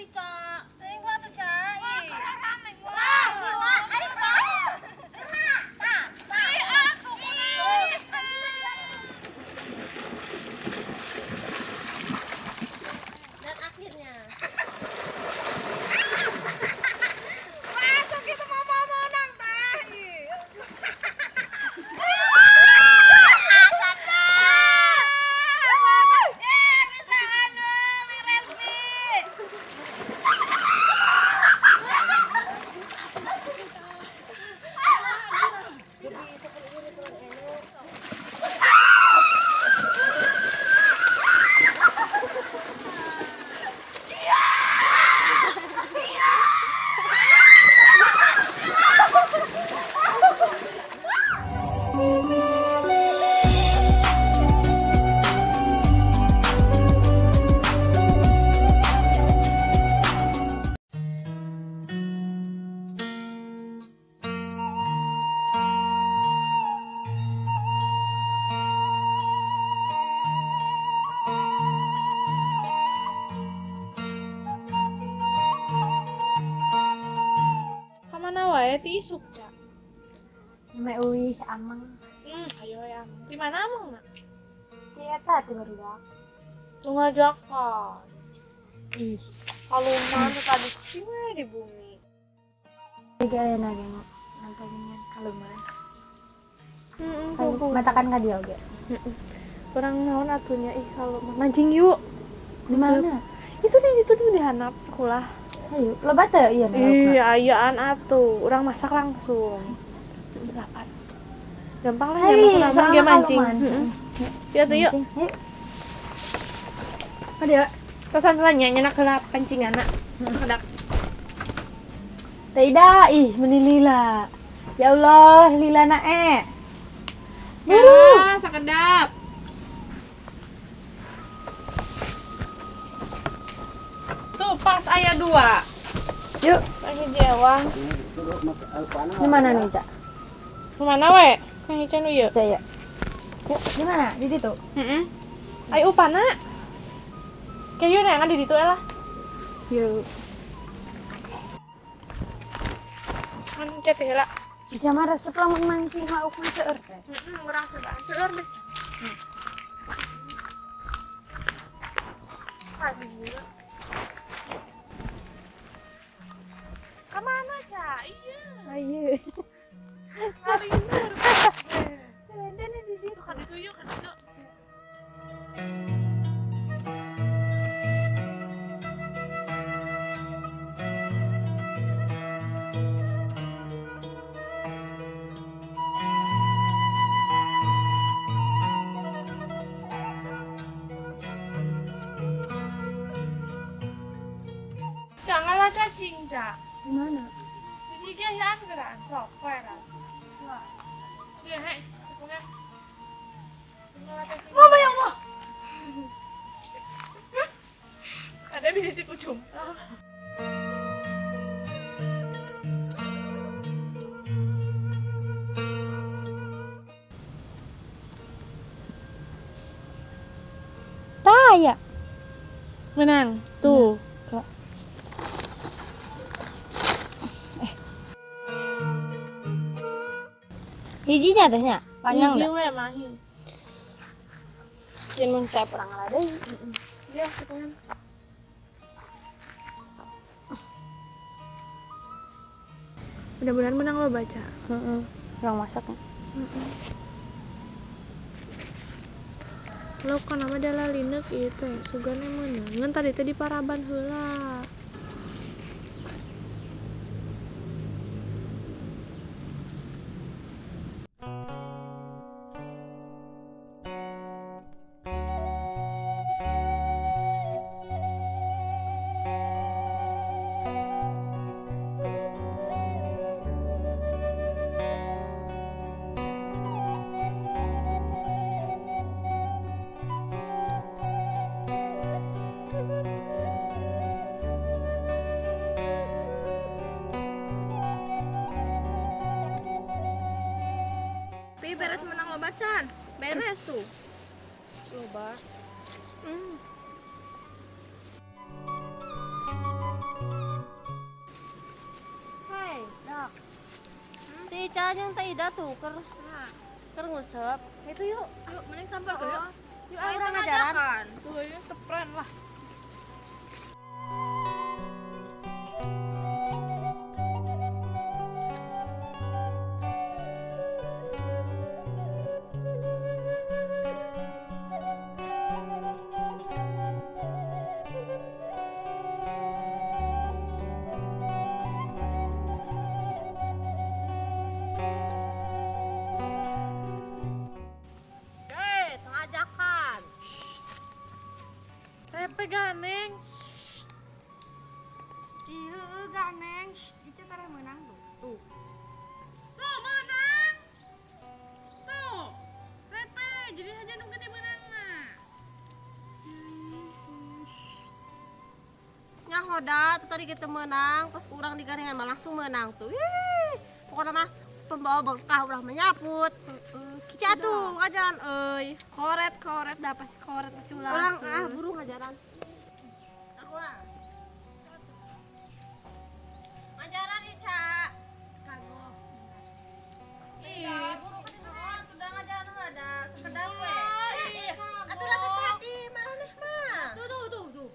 Sih, Cak. Teuing lah tuh, Cak. Ih. Rame lah. Gila, ayo gerak. Tah, tah. Ih, atuh kunaon. Dan akhirnya masuk itu mama menang tah. Ih. Eh, bisa anu, Bang Resmi. Kamana wae ti isuk, Cak? Ame uih amang. Ayo ya. Di mana amang, nak? Di eta ti barudak. Nu ngajakan. Ih, Kaluman nu tadi sih we di bumi. Tiga aya na ge nantangnya kaluman. Heeh, Matakan ka dia oge. Kurang naon atunya, ih, kaluman. Mancing yuk. Di mana? Itu di situ tuh di handap kulah. Ayo, loba teu ieu na laukna? Iya, ayaan atuh. Urang masak langsung. Delapan. Gampang lah ya Hai, masak langsung soalnya dia mancing. kaluman. Heeh. Ya tuh yuk. Mancing, yuk. Ka dia. Terus tanya nyenak heula pancinganna. Sakedap. Teh Ida, ih meni lila. Ya Allah, lila na e. Buru. Ya, sakedap. Tuh pas aya 2. Yuk, Lagi jewang. Di mana nih, Cak? Kemana we? Kang Ican ieu. Cak ya. Yuk, di mana? Di ditu. Heeh. Ayo upana. Kayak neangan di ditu lah. Yuk. Kan cet heula. Ica mah resep lamun mancing lauk mah seueur teh. Heeh, urang cobaan seueur deh. Cak. Aduh. Kemana, Cak? Iya. Ayo. Ngalindur. Tuh kan itu yuk, kan itu. Janganlah cacing, Cak. Di mana? Jadi gayaan geran sok kowe lah. Iya, hei, tepungnya. Mama ya Allah. Ada bisa di ujung. Tah ya. Menang. Tuh. Hijinya teh nya, panjang Hiji dah. we mahi. Jeung mun saya kurang lah deui. Ya, tepungnya. Mudah-mudahan menang lo baca. Heeh. Urang masak. Lo kan nama adalah linek ieu teh, sugane meunang. Ngan tadi teh di paraban heula. Pi beres menang loba can. Beres tuh. Loba. Ica jeung Teh Ida tuh keur keur nguseup. Itu yuk. Yuk, mending sampel ke yuk. Yuk ah, urang ngajaran. Tuh, ini tepren lah. Hei, ngajakan. Repe ganeng. Ih, ganeng. Ica tareh menang tuh. Tuh. Tuh, menang. Tuh. Repe, jadi aja nu gede menang nah. Nyahoda tuh tadi kita menang, pas urang digarengan mah langsung menang tuh. Ih, pokoknya mah pembawa berkah urang menyaput. Kica tuh ngajaran euy. Koret, koret, dah pasti koret pasti ulah. Urang ah buru ngajaran. Aku ah. Ngajaran Ica. Kagok. Ih, buru kan udah ngajaran udah ada sekedar we. Atuh lah tadi maraneh mah. Tuh, tuh, tuh, tuh.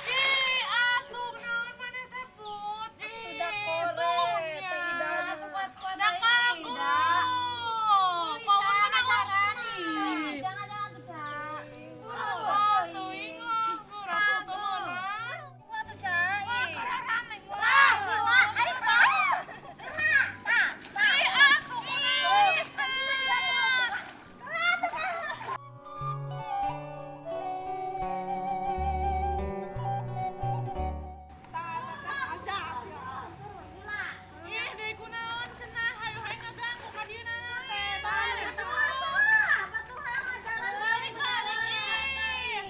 Ih, atuh naon maneh teh Put? Ih, Udah koret, Teh Ida. Atuh kuat-kuat Dah deui, kagok. Ida. Pokoknya menang ngajaran. Ih. Jangan jalan tuh, Ca. Oh, teuing lah, urang tuh menang. Ulah tuh, Ca. Ih. Ulah, Ulah, ayo, Pak. Ih, atuh kunaon teh. Ih, deui kunaon cenah hayu hayu ngaganggu ka dieu teh. Balik tuh. Balik, balik, ih.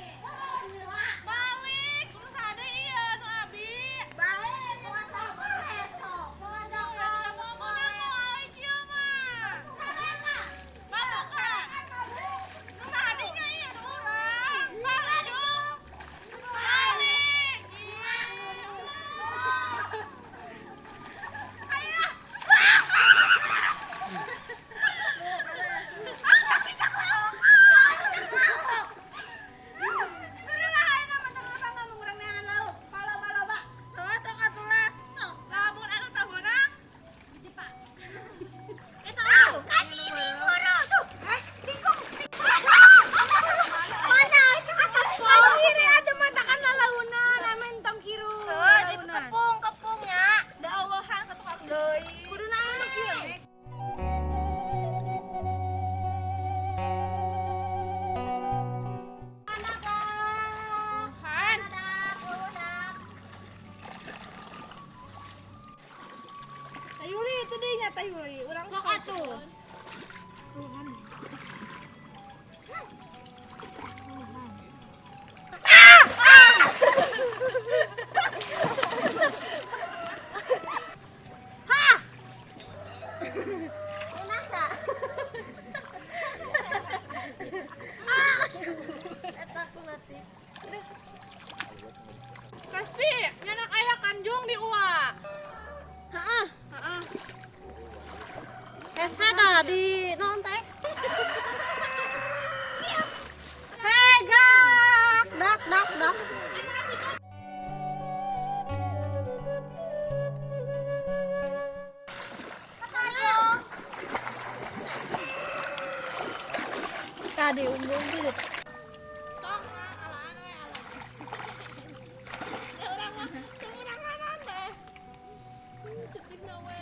Balik, kudu saha deui ieu nu abi. Udah mau menang moal kieu mah. Babukan. Nu saha deui nya ieu nu urang. Balik dong. Balik. Ih. Lamun anu teu meunang, Kepung-kepungnya. da Allahan ka tukang deui. Kudu naon kieu? Han. Tayuli itu deh nya Tayuli. Urang Sok atuh. Enak tak? Eta aku nanti. Pasti nyanak aya kanjung di uwa. Heeh. Heeh. Hese dah di non teh. Hei gak, dak dak dak. Tadi umbung gitu. Tong lah, alaan we alaan. Ya urang mah, urang kanan teh. Sedihna we.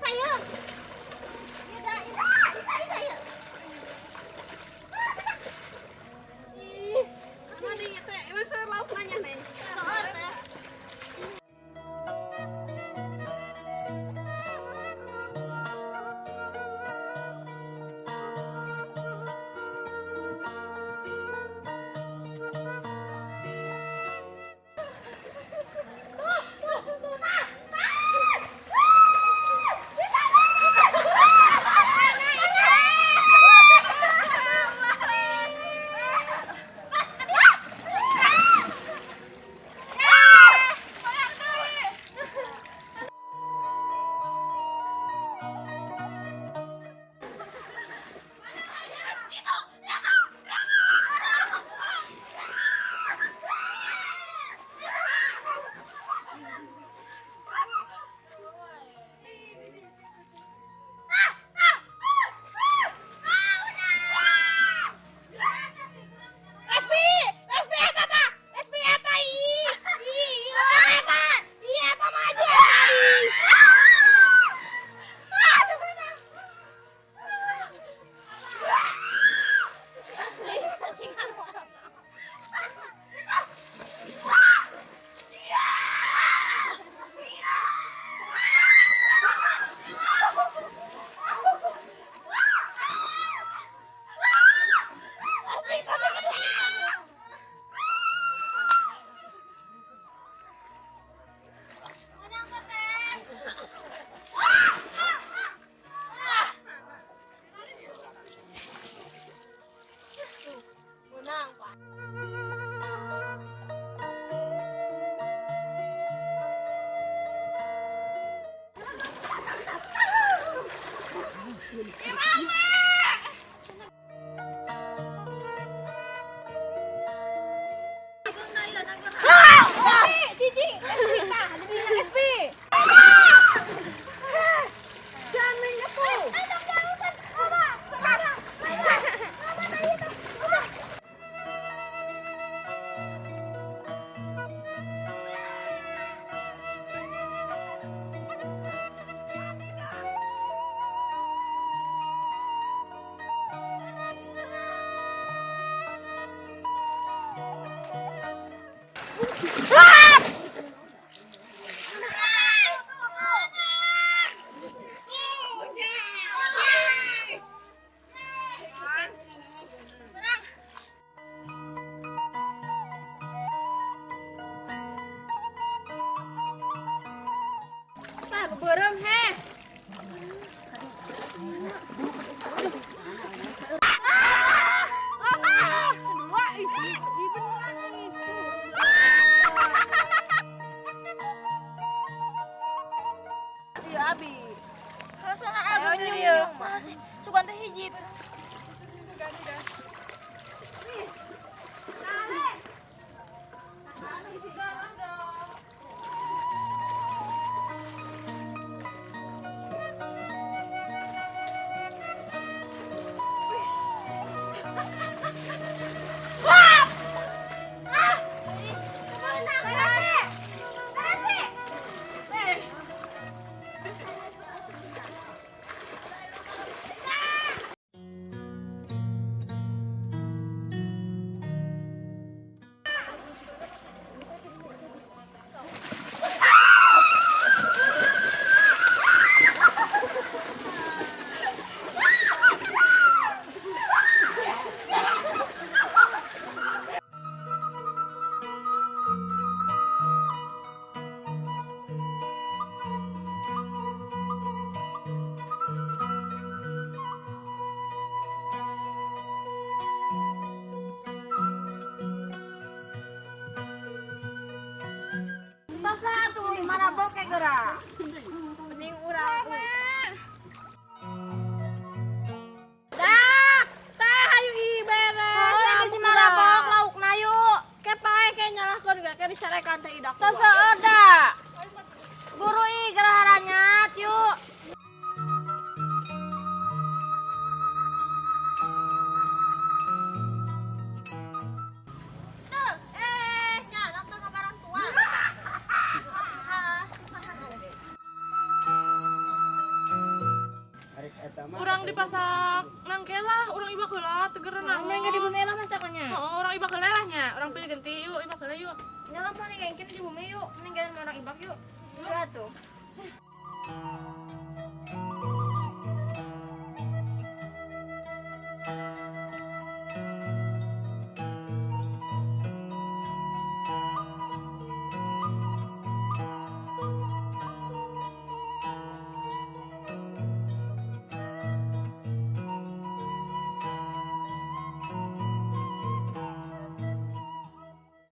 Ayo. Ida, ida, ida, ida, ida. Ih, mana ieu teh? Emang seueur lauk nanya, Neng. Seueur teh. SP, SP eta tah. SP eta ih. Ih, eta. Ih, eta maju eta. Ih. Ah, teu meunang. Menang, Pak. Cici, SP tah, jadi SP. Jangan nyepu. Tah, beureum heh. Dua, ih, ih, beneran nih. Iya, Abi. Soalnya Ayo, abi iya. masih sugan teh hiji. Mabok kayak geura. Mending urang. Dah, teh hayu ih beres. Oh, ini si marabok laukna yuk. Ke pae ke nyalahkeun geura ke dicarekan teh idak. Teu seueur da. Buru ih geura haranyat yuk. Tuh, nyalak tuh ke barang tua. Urang dipasak nangke lah, urang ibak heula tegeran naon. Mending di bumi lah masakannya. Oh, urang ibak heula lah nya, urang pilih ganti yuk, ibak heula yuk. Nyala mah nih kengken di bumi yuk, mending jangan orang ibak yuk. Iya tuh.